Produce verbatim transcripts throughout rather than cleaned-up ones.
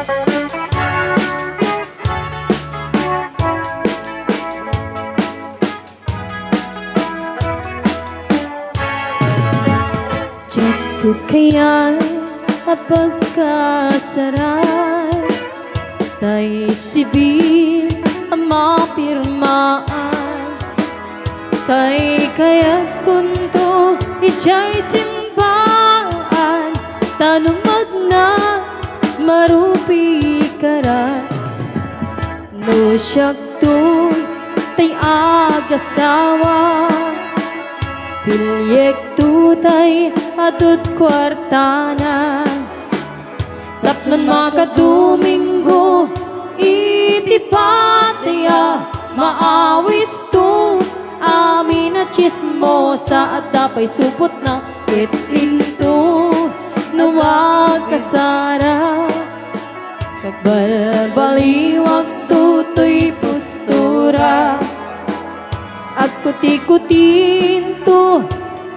Diak kayat a pagkasarag tay sibil a mapirmaan. Tay kayatkonto idiay simbaan, ta no magna, marupikaran. No siakto tay agasawa, piliekto tay adut kuartana. Tapno makadomingo iti patay a maawisto, amin a tsismosa, adda pay supotna, ket into no agkasarag. Balbaliwakto toy postura, agkutikutinto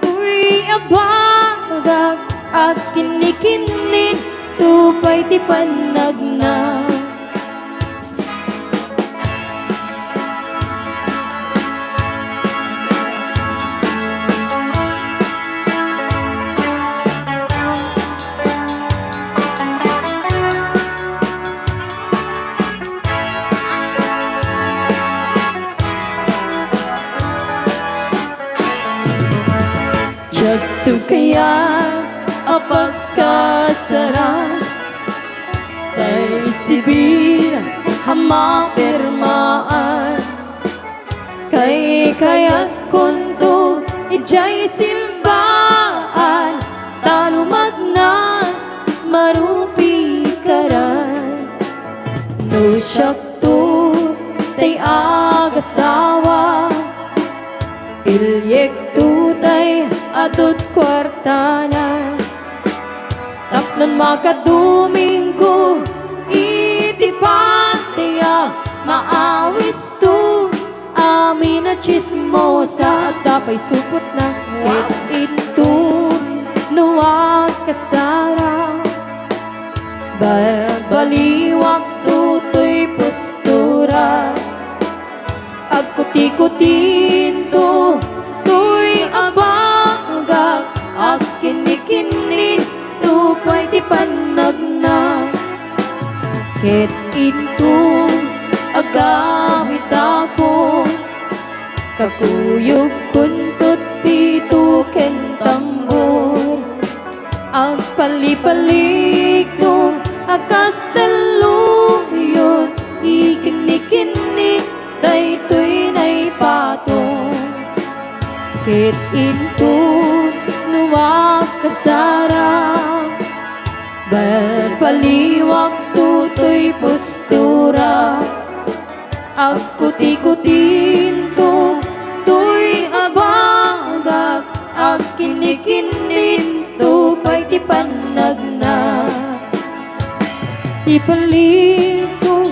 toy abagak, agkinnikinninto pay ti pannagna. Diakto kayat a pagkasarag tay sibil a mapirmaan. Kaykayatkonto idiay simbaan, ta no magna, marupikaran. No siakto tay agasawa, piliekto tay adut kuartana. Tapno makadomingo iti patay a maawisto, amin a tsismosa, adda pay supotna, ket inton no agkasarag. Balbaliwakto toy postura, agkutikutinto toy abagak, agkinnikinninto pay ti pannagna. Ket inton agawitako, kakuyogkonto pito ken tambor. Agpalipaliekto a kas talloyon, ikinnikinni daytoy naipatong. Ket inton no agkasarag, balbaliwakto toy postura. Agkutikutinto toy abagak, agkinnikinninto pay ti pannagna. Ipalito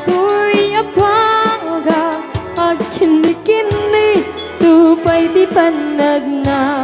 toy abagak, agkinnikinninto pay ti pannagna.